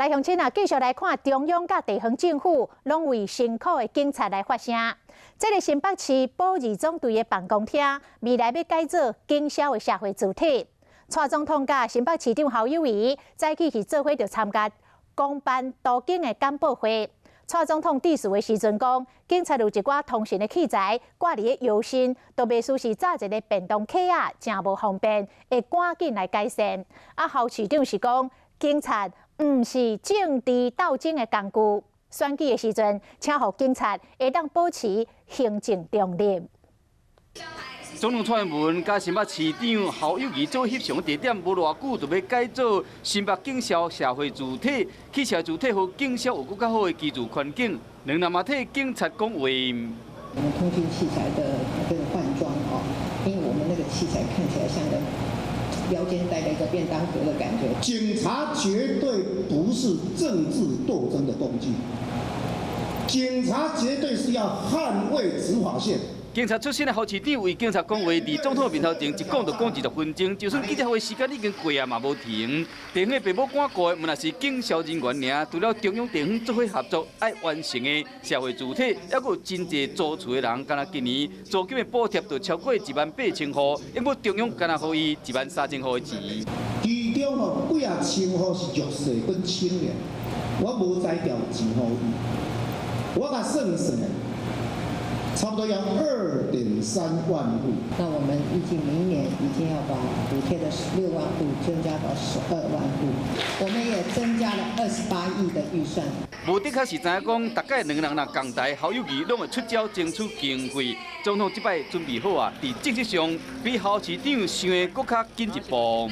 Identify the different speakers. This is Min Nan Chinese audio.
Speaker 1: 來鄉親啊，繼續來看中央佮地方政府攏為辛苦的警察來發聲。這个新北市保二總隊的辦公廳，未來欲改做警消的社會主體。蔡總統佮新北市長侯友宜早起是做伙著參加公辦都警的簡報會。蔡總統致辭的時陣講，警察有一寡通訊的器材掛佇咧腰身，都袂輸是紮一个便當盒仔，誠無方便，會趕緊來改善。啊，侯市長是講，警察毋是政治鬥爭的工具，選舉的時陣，請予警察會當保持行政中立。
Speaker 2: 總統蔡英文佮新北市長侯友宜做翕相地點，無偌久就欲改做新北警消社會住體，去社會住體，予警消有閣較好的居住環境。兩人嘛替警察講話。
Speaker 3: 我們通訊器材的這個換裝哦，因為我們那個器材看起來像個腰間帶了一個便當盒的感覺。
Speaker 4: 警察絕對不是政治鬥爭的工具，警察絕對是要捍衛執法線。
Speaker 2: 警察出身的侯市長為警察講話，佇總統面頭前一講就講20分鐘，就算記者會時間已經過啊，嘛無停。地方的爸母趕過，毋但是警消人員爾，除了中央地方做伙合作愛完成的社會住體，猶閣有真濟租厝的人，敢若今年租金的補貼就超過18,000戶，不過中央干焦予伊13,000戶的錢。
Speaker 4: 其中吼幾仔千戶是弱勢跟青年，我無才調錢予伊，我共算算。差不多要2.3萬戶。
Speaker 3: 那我們預計明年已經要把補貼的6萬戶增加到12萬戶，我們也增加了28億的預算。
Speaker 2: 無的確是知影講，逐擺兩个人若仝台，侯友宜攏會出招爭取經費。總統這擺準備好啊，佇政策上比侯市長想的閣較緊一步。